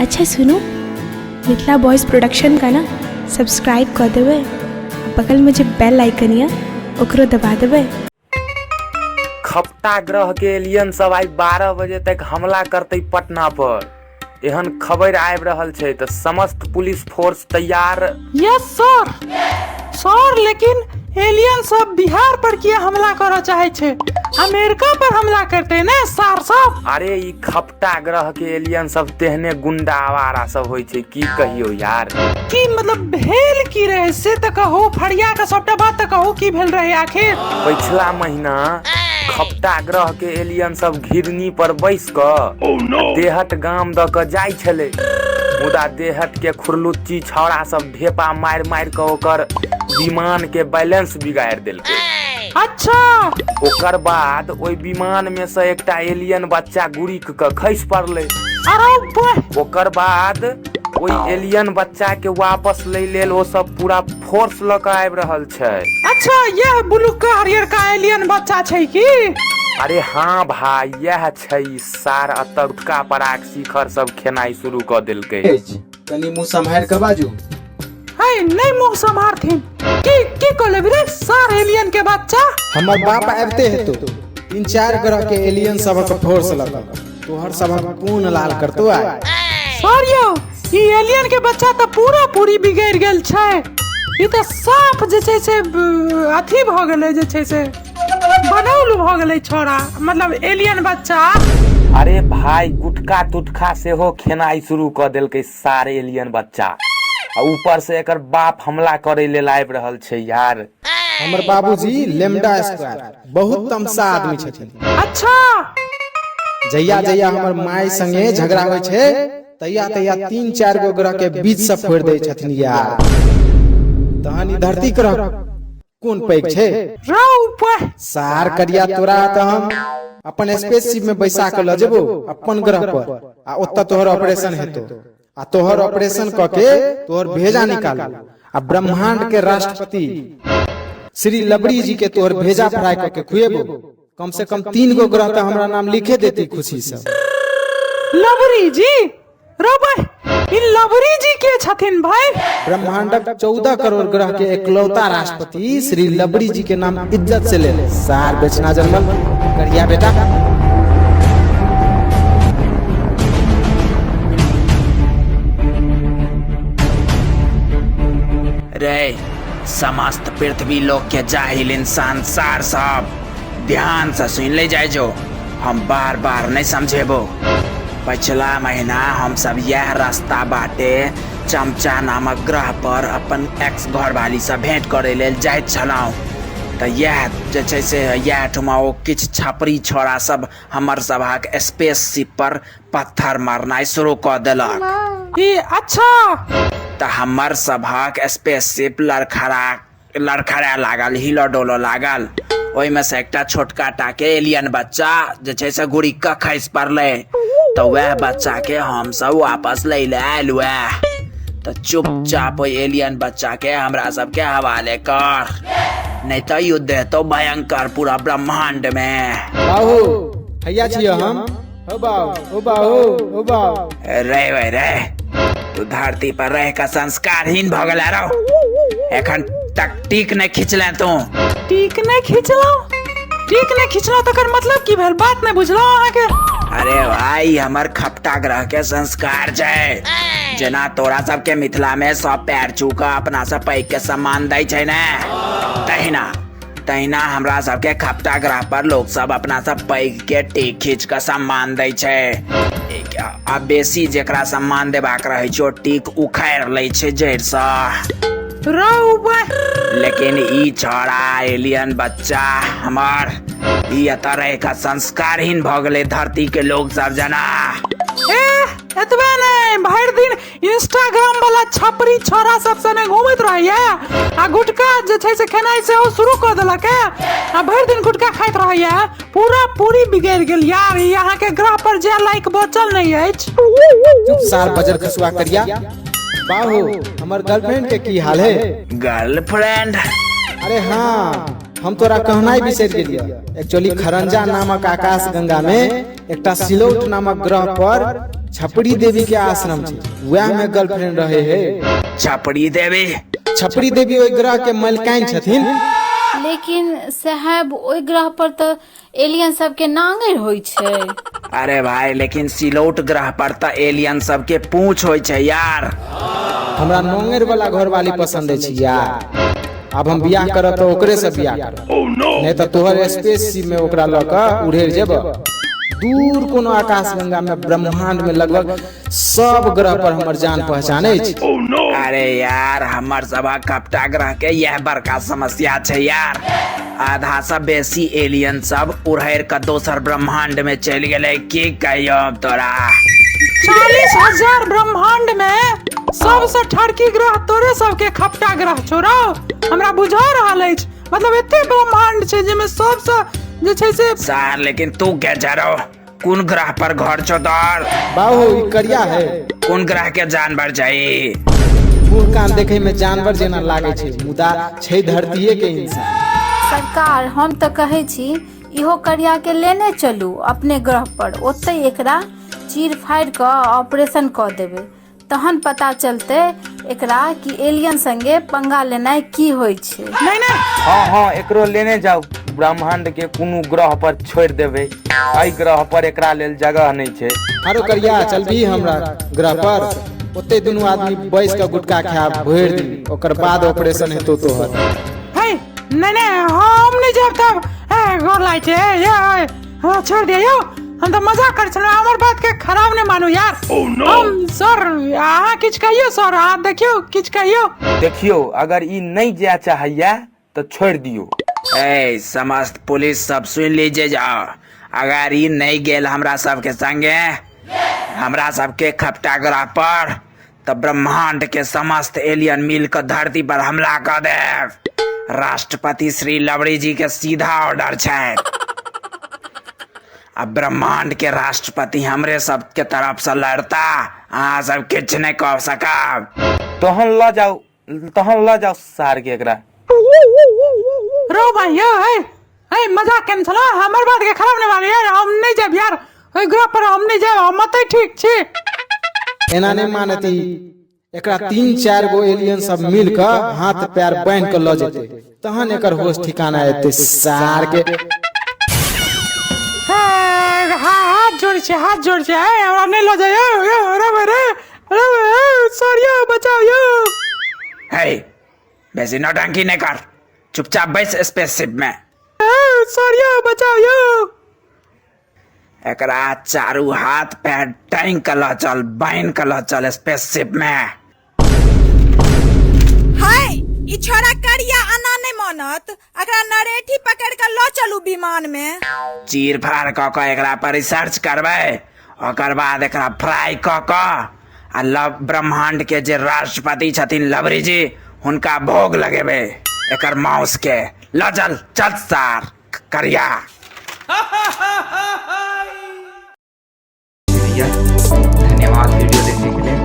अच्छा सुनू, Mithila boys production का ना सब्सक्राइब कऽ देबै आ बगलमे जे बेल आइकन यऽ ओकरो दबा देबै। खपटा ग्रह के एलियन सब आइ 12 बजे तक हमला करतै पटना पर, एहन खबर आबि रहल छै तऽ समस्त पुलिस फोर्स तैयार। यस सर, सर लेकिन एलियन सब बिहार पर किया हमला करऽ चाहे छै? अमेरिका पर हमला करते ने सार सब। अरे ई खपटा ग्रह के एलियन सब तेहने गुंडा आवारा सब होइ छै, की कहियो यार। की मतलब भेल की रहे से तऽ कहू, फरिया के सबटा बात तऽ कहू, की भेल रहे आखिर? पिछला महीना खपटा ग्रह के एलियन सब घिरनी पर बैस कऽ देहट गाम दऽ कऽ जाइ छलै, मुदा देहट के खुरलुच्ची छौड़ा सब ढेपा मारि मारि कऽ ओकर विमान के बैलेंस बिगाड़ि देलकै। अच्छा। ओकर बाद ओहि विमान में से एकटा एलियन बच्चा गुड़िक कऽ खसि पड़लै। अरे वाह। ओकर बाद ओहि एलियन बच्चा के वापस लै लेल ओ सब पूरा फोर्स लऽ कऽ आबि रहल छै। अच्छा, यह ब्लूका हरियरका एलियन बच्चा छै की? अरे हाँ भाई, यह छै ई सार अतः गुटका पराग शिखर सब खेनाइ शुरू कऽ देलकै। कनी मुँह सम्हारि कऽ बाजू। है नहीं मुँह सम्हारथिन, की की कऽ लेबी रे सार एलियन के बच्चा? हमर बाप आबिते हेतौ 3-4 ग्रह के एलियन सबक फोर्स लऽ कऽ, तोहर सबक कोन लाल करतो आइ। सर यौ, ई एलियन के बच्चा तऽ पूरा पूरी बिगड़ि गेल छै, ई तऽ साफ जे छै से अथी भऽ गेलै, जे छै से बनौल भऽ गेलै छोड़ा, मतलब एलियन बच्चा। अरे भाई, गुटखा तुटखा सेहो खेनाइ शुरू कऽ देलकै सारे एलियन बच्चा, आ ऊपर से एकर बाप हमला करे लेल आबि रहल छै यार। हमर बाबूजी लेमडा स्क्वायर बहुत तमसा आदमी छथिन। अच्छा। जहिया जहिया हमर माय संगे झगड़ा होइ छै तहिया तहिया 3-4 गो ग्रह के बीच से फोड़ि दै छथिन यार। तहन ई धरती ग्रह कोन पैघ छै? रौ बह। सार करिया, तोरा तऽ हम अपन स्पेसशिप में बैसा के लऽ जेबो अपन ग्रह पर, आ ओतऽ तोहर ऑपरेशन हेतौ, आ तोहर ऑपरेशन कऽ के तोहर भेजा निकालू, आ ब्रह्मांड के राष्ट्रपति श्री लबड़ी जी के तोहर भेजा फ्राई कऽ के खुएबो। कम से कम 3 गो ग्रह तऽ हमरा नाम लिखे देती खुशी से। लबड़ी जी? रौ बह, ई लबड़ी जी के छथिन भाई? ब्रह्मांडक 14 करोड़ ग्रह के एकलौता राष्ट्रपति श्री लबड़ी जी के नाम इज्जत से ले ले। सार बेचना जन्मल करिया बेटा। रे समस्त पृथ्वी लोक के जाहिल इंसान सार सब ध्यान से सुन ले जाय जो, हम बार बार नहीं समझेबो। पिछला महीना हम सब यह रास्ता बाटे चमचा नामक ग्रह पर अपन एक्स घरवाली से भेंट करे लेल जाइत छलहुँ, तऽ यह जे छै से यह ठुमा ओ किछु छपरी छोड़ा सब हमर सभक स्पेसशिप पर पत्थर मारनाइ शुरू कऽ देलक। ई अच्छा। तऽ हमर सभक स्पेसशिप लड़खड़ा लागल, हिलऽ डोलऽ लागल। ओहिमे से एकटा छोटका टाके एलियन बच्चा जे छै से गुड़िक कऽ खसि पड़लै, तऽ वएह बच्चा के हमसब वापस लै लए आयल वएह। तऽ चुपचाप ओहि एलियन बच्चा के हमरा सबके हवाले कर, नहीं तऽ युद्ध हेतौ भयंकर पूरा ब्रह्मांड में। बाबू हैया छियै हम। हो बाबू, हो बाबू, हो बाबू। रे वे रे, तू धरती पर रह का संस्कारहीन भऽ गेला रहो, एखन तक टीक नहीं खिंचले तू। टीक नहीं खिंचलौ? टीक नहीं खिंचलौ तकर मतलब की भेल? बात नहीं बुझलौ अहाँके। अरे भाई, हमर खपटा ग्रह के संस्कार छै, जेना तोरा सबके मिथिला में सब पैर छू कऽ अपना सब पैघ के सम्मान दै छै ने, तहिना तहिना हमरा सबके खपटा ग्रह पर लोग सब अपना सब पैघ के टीक खींच कऽ सम्मान दै छै। आ बेसी जेकरा सम्मान देबाक रहै छै ओ टीक उखाड़ि लै छै जड़ि सँ। रौ बा। लेकिन ई छौड़ा एलियन बच्चा हमर ई एतऽ रहि कऽ संस्कारहीन भऽ गेलै धरती के लोग सब जना। ए एतबे नहि, भरि दिन इंस्टाग्राम वाला छपरी छोरा सब सने घूमैत रहैया, आ गुटखा जे छै से खेनाइ सेहो शुरू कऽ देलक है, आ भरि दिन गुटखा खाइत रहैया। पूरा पूरी बिगड़ि गेल यार, ई अहाँके ग्रह पर जे लायक बचल नहि अछि। चुप सार बजर खसुआ करिया। बाहू, हमर गर्लफ्रेंड के की हाल है? गर्लफ्रेंड? अरे हाँ, हम तोरा कहनाइ बिसरि गेलियै। एक्चुअली खरंजा नामक आकाश गंगा में एकटा सिलौट नामक ग्रह पर छपरी देवी के आश्रम छै, वएह में गर्लफ्रेंड रहे है। छपरी देवी? छपरी देवी ओहि ग्रह के मलकाइन छथिन। लेकिन साहब, ओहि ग्रह पर तऽ एलियन सबके नांगरि होइ छै। अरे भाई, लेकिन सिलौट ग्रह पर तऽ एलियन सबके पूंछ होइ छै यार। हमरा नोंगेर वाला घरवाली पसंद अछि यार। आब हम बियाह करब तऽ ओकरे से बियाह करब, नहीं तऽ तोहर स्पेस शिप में ओकरा लऽ कऽ उड़ेर जेब दूर कोनो आकाश गंगा में। ब्रह्मांड में लगभग सब ग्रह पर हमर जान पहचान अछि। अरे यार, हमर सभक कपटा ग्रह के यह बड़का समस्या छै यार। आधा से बेसी एलियन सब उड़ैर के दोसर ब्रह्मांड में चलि गेलै। की कहियो हम तोरा? 40,000 ब्रह्मांड में सबसे ठरकी ग्रह तोरे सबके खपटा ग्रह छोड़ो, हमरा बुझा रहल अछि। मतलब एते ब्रह्मांड छै जाहिमे सबसे जे छै से सार, लेकिन तू के जरो कोन ग्रह पर घर छौ तोर? बाबू, ई करिया है। कोन ग्रह के जानवर छै? मुँह कान देखे में जानवर जेना लागे छै, मुदा छै धरतीये के इंसान। सरकार, हम तऽ कहै छी इहो करिया के लेने चलू अपने ग्रह पर, ओतहि एकरा चीर फाड़ि कऽ ऑपरेशन कऽ देबै, तहन पता चलतै एकरा कि एलियन संगे पंगा लेनाइ की होइ छै। नहीं नहीं। हाँ हाँ, एकरो लेने जाउ, ब्रह्मांड के कोनो ग्रह पर छोड़ि देबै। एहि ग्रह पर एकरा लेल जगह नहि छै। आरो करिया, चलबी हमरा ग्रह पर? ओते दुनू आदमी बैस के गुटखा खायब भरि दिन, ओकर बाद ऑपरेशन हेतौ तोहर। हे, नहीं नहीं, हम नहीं जाब तब। ए, गोर लागै छै। ए, ए, हमरा छोड़ दिया यौ, हम तऽ मजाक करै छलहुँ। हमर बात के खराब नहि मानू यार। हम सर, अहाँ किछु कहियौ सर, अहाँ देखियौ, किछु कहियौ। देखियौ, अगर ई नहि जाय चाहैया तऽ छोड़ि दियौ। ए समस्त पुलिस सब, सुन लीजिए जाओ, अगर ई नहीं गेल हमरा सबके संगे हमरा सबके खपटा ग्रह पर तऽ ब्रह्मांड के समस्त एलियन मिल कऽ धरती पर हमला कऽ देब। राष्ट्रपति श्री लवरी जी के सीधा ऑर्डर छै। आ ब्रह्मांड के राष्ट्रपति हमरे सबके तरफ से लड़ता, अहाँ सब किछु नहीं कह सकब। तहन लऽ जाउ, तहन लऽ जाउ सार के एकरा। रो भाई यौ, हे हे, मजाक केने छलहुँ। हमर बात के खराब नहि मानू यार। हम नहि जायब यार ओहि ग्रह पर, हम नहि जायब, हम ओतहि ठीक छी। एना नहि मानती, एकरा 3-4 गो एलियन सब मिल कऽ हाथ पैर बान्हि कऽ लऽ जेतै, तहन एकर होश ठिकाना एतै सार के। हे, हाथ जोड़ छै, हाथ जोड़ छै। हे, हमरा नहि लऽ जाय यौ, यौ, रे भाई रे, रे भाई, सर यौ, बचाओ यौ। हे, बेसी नौटंकी नहीं कर, चुपचाप बैस स्पेसशिप में। हे, सर यौ, बचाओ यौ। एकरा चारू हाथ पैर टांग के लऽ चल, बान्हि के लऽ चल स्पेसशिप में। हाय, ई छोरा करिया आना नहि मानत, एकरा नरेठी पकड़ के लऽ चलू विमान में। चीर फाड़ कऽ कऽ एकरा पर रिसर्च करबै, ओकर बाद एकरा फ्राई कऽ कऽ आ लव ब्रह्मांड के जे राष्ट्रपति छथिन लवरी जी, हुनका भोग लगेबै एकर माउस के। लऽ चल, चल सार करिया। भैया, धन्यवाद वीडियो देखने के लिए।